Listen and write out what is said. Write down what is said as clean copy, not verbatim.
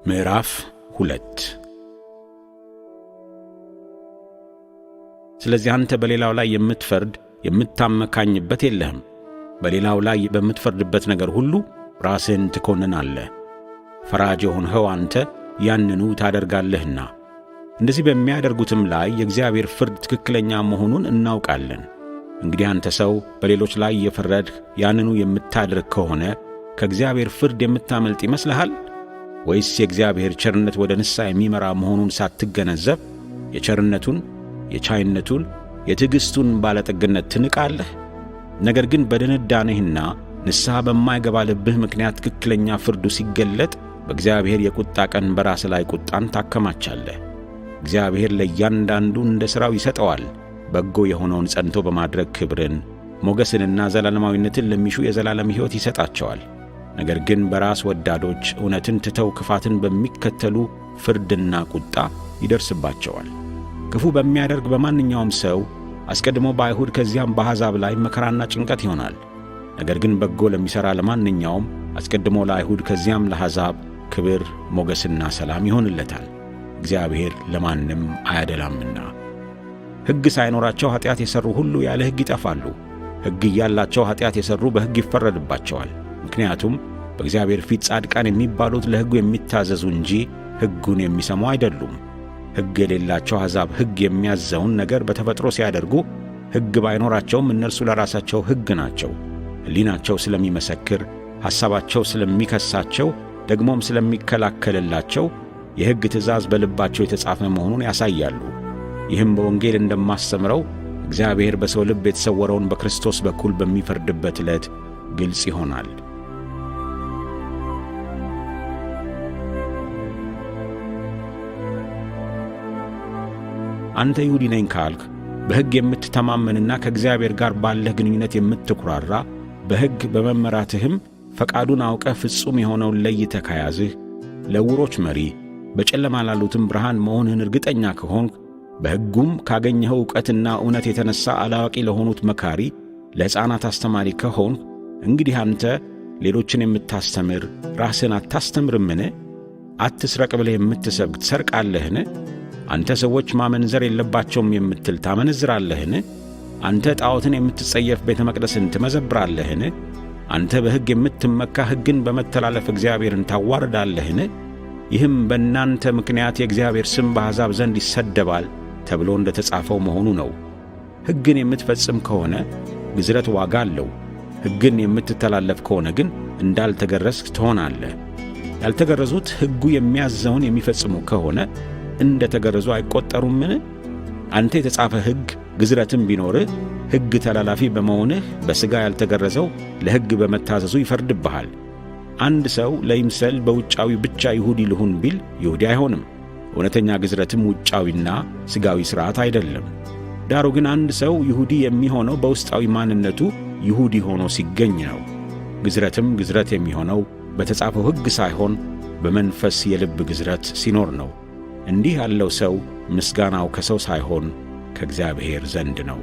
ምዕራፍ 2። ስለዚህ አንተ በሌላው ላይ የምትፈርድ የምታመካኝበት የለህም። በሌላው ላይ በምትፈርድበት ነገር ሁሉ ራስህን ትኰንናለህ። ፈራጅ የሆንኸው አንተ ያንኑ ታደርጋለህና። እንደዚህ በሚያደርጉትም ላይ የእግዚአብሔር ፍርድ ትክክለኛ መሆኑን እናውቃለን። እንግዲህ አንተ ሰው በሌሎች ላይ እየፈረድህ ያንኑ የምታደርግ ከሆነ ከእግዚአብሔር ፍርድ የምታመልጥ ይመስልሃል? ወይስ የእግዚአብሔር ቸርነት ወደ ንስሐ የሚመራ መሆኑን ሳትገነዘብ የቸርነቱን፣ የቻይነቱን፣ የትዕግሥቱን ባለጠግነት ትንቃለህ? ነገር ግን በድንዳኔህና ንስሐ በማይገባ ልብህ ምክንያት ትክክለኛ ፍርዱ ሲገለጥ በእግዚአብሔር የቁጣ ቀን በራስህ ላይ ቁጣን ታከማቻለህ። እግዚአብሔር ለእያንዳንዱ እንደ ሥራው ይሰጠዋል። በጎ የሆነውን ጸንቶ በማድረግ ክብርን፣ ሞገስንና ዘላለማዊነትን ለሚሹ የዘላለም ሕይወት ይሰጣቸዋል። ነገር ግን በራስ ወዳዶች እውነትን ትተው ክፋትን በሚከተሉ ፍርድና ቁጣ ይደርስባቸዋል። ክፉ በሚያደርግ በማንኛውም ሰው አስቀድሞ በአይሁድ ከዚያም በአሕዛብ ላይ መከራና ጭንቀት ይሆናል። ነገር ግን በጎ ለሚሠራ ለማንኛውም አስቀድሞ ለአይሁድ ከዚያም ለአሕዛብ ክብር፣ ሞገስና ሰላም ይሆንለታል። እግዚአብሔር ለማንም አያደላምና። ሕግ ሳይኖራቸው ኀጢአት የሠሩ ሁሉ ያለ ሕግ ይጠፋሉ። ሕግ እያላቸው ኀጢአት የሠሩ በሕግ ይፈረድባቸዋል። ምክንያቱም በእግዚአብሔር ፊት ጻድቃን የሚባሉት ለሕጉ የሚታዘዙ እንጂ ሕጉን የሚሰሙ አይደሉም። ሕግ የሌላቸው አሕዛብ ሕግ የሚያዘውን ነገር በተፈጥሮ ሲያደርጉ ሕግ ባይኖራቸውም እነርሱ ለራሳቸው ሕግ ናቸው። ሕሊናቸው ስለሚመሰክር፣ ሐሳባቸው ስለሚከሳቸው፣ ደግሞም ስለሚከላከልላቸው የሕግ ትእዛዝ በልባቸው የተጻፈ መሆኑን ያሳያሉ። ይህም በወንጌል እንደማስተምረው እግዚአብሔር በሰው ልብ የተሰወረውን በክርስቶስ በኩል በሚፈርድበት ዕለት ግልጽ ይሆናል። አንተ ይሁዲ ነኝ ካልክ፣ በሕግ የምትተማመንና ከእግዚአብሔር ጋር ባለህ ግንኙነት የምትኩራራ፣ በሕግ በመመራትህም ፈቃዱን አውቀህ ፍጹም የሆነውን ለይተህ ከያዝህ፣ ለዕውሮች መሪ በጨለማ ላሉትም ብርሃን መሆንህን እርግጠኛ ከሆንክ፣ በሕጉም ካገኘኸው ዕውቀትና እውነት የተነሣ አላዋቂ ለሆኑት መካሪ፣ ለሕፃናት አስተማሪ ከሆንክ፣ እንግዲህ አንተ ሌሎችን የምታስተምር ራስህን አታስተምርምን? አትስረቅ ብለህ የምትሰብክ ትሰርቃለህን? አንተ ሰዎች ማመንዘር የለባቸውም የምትል ታመነዝራለህን? አንተ ጣዖትን የምትጸየፍ ቤተ መቅደስን ትመዘብራለህን? አንተ በሕግ የምትመካ ሕግን በመተላለፍ እግዚአብሔርን ታዋርዳለህን? ይህም በእናንተ ምክንያት የእግዚአብሔር ስም በአሕዛብ ዘንድ ይሰደባል ተብሎ እንደ ተጻፈው መሆኑ ነው። ሕግን የምትፈጽም ከሆነ ግዝረት ዋጋ አለው። ሕግን የምትተላለፍ ከሆነ ግን እንዳልተገረዝክ ትሆናለህ። ያልተገረዙት ሕጉ የሚያዘውን የሚፈጽሙ ከሆነ እንደ ተገረዙ አይቈጠሩምን? አንተ የተጻፈ ሕግ ግዝረትም ቢኖርህ ሕግ ተላላፊ በመሆንህ በሥጋ ያልተገረዘው ለሕግ በመታዘዙ ይፈርድብሃል። አንድ ሰው ለይምሰል በውጫዊ ብቻ ይሁዲ ልሁን ቢል ይሁዲ አይሆንም። እውነተኛ ግዝረትም ውጫዊና ሥጋዊ ሥርዓት አይደለም። ዳሩ ግን አንድ ሰው ይሁዲ የሚሆነው በውስጣዊ ማንነቱ ይሁዲ ሆኖ ሲገኝ ነው። ግዝረትም ግዝረት የሚሆነው በተጻፈው ሕግ ሳይሆን በመንፈስ የልብ ግዝረት ሲኖር ነው። እንዲህ ያለው ሰው ምስጋናው ከሰው ሳይሆን ከእግዚአብሔር ዘንድ ነው።